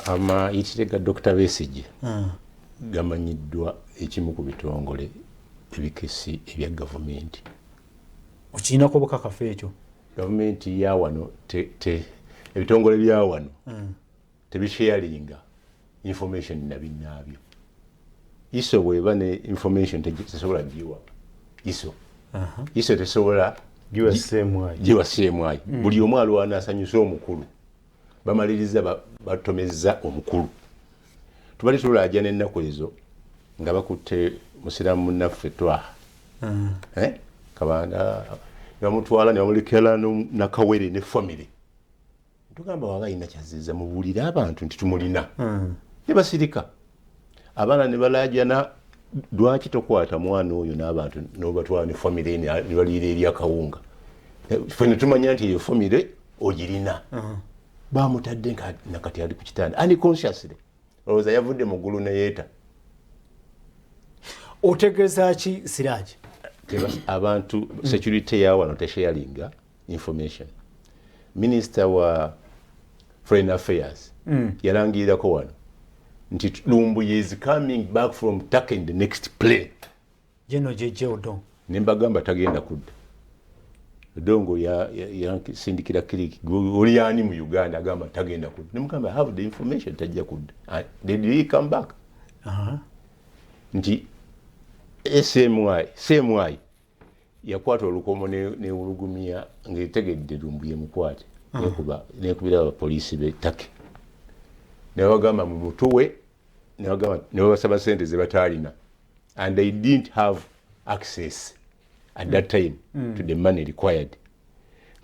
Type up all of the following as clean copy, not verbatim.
Amayitire ga Dr Besigye gamanyiddwa ekimu ku bitongole ebikesi ebya gavumenti. Okirinako obukakafu ekyo? Gavumenti ya wano, ebitongole bya wano tebisharinga information na binnaabyo. ISO bweba ne information tesobola giwa ISO. ISO tesobola giwa CMI. Giwa CMI. Buli omu alwana asanyusa omukulu. Bamaliriza batomezza omukulu. Tubali tulaaja n'ennaku ezo nga bakutte musiraamu munnaffe Twaha. Eh? Kabanda ne bamutwala ne bamulekera nakawere ne family. Tugamba waba alina kyaziza, mubuulire abantu nti tumulina. Ne basirika. Abaana ne balaajana, lwaki tokwata mwana oyo n'abantu n'obatwala ne family ne baliira eri akawunga? Ffe ne tumanya nti eyo family ogirina. Bamutadde nakati ali ku kitanda unconsciously, olowooza yavudde mu ggulu neyeeta. Otegeeza ki, Siraji? Abantu security ya wano tesharinga information. Minister wa foreign affairs yalangirirako wano nti Lumbuye is coming back from Turkey in the next plane. Jeno Jeje Odong. Ne mbagamba tagenda kudda. Odongo yansindikira kiriki, oli ani mu Uganda agamba tagenda kudda? Nemugamba, "I have the information, tajja kudda." Did he come back? Nti SMI yakwata olukomo newulugumya ng'etegedde Lumbuye mukwate, nekubira abapoliisi be Turkey nebagamba mumutuwe, nebabasaba sente zebataalina, and they didn't have access at that time to the money required.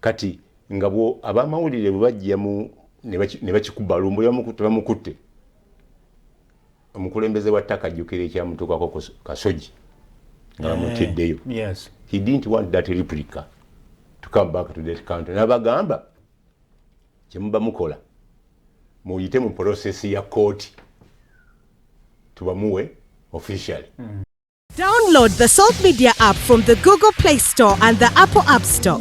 Kati nga bwo abamawulire bwe bajja mu ne bakikuba, Lumbuye tebamukutte. Omukulembeze wa ttaka ajjukira ekyamutuukako ku Kasogi nga bamutiddeyo. He didn't want that replica to come back to that country. Nabagamba, kyemuba mukola muyite mu process ya kooti tubamuwe officially. Download the Salt Media app from the Google Play Store and the Apple App Store.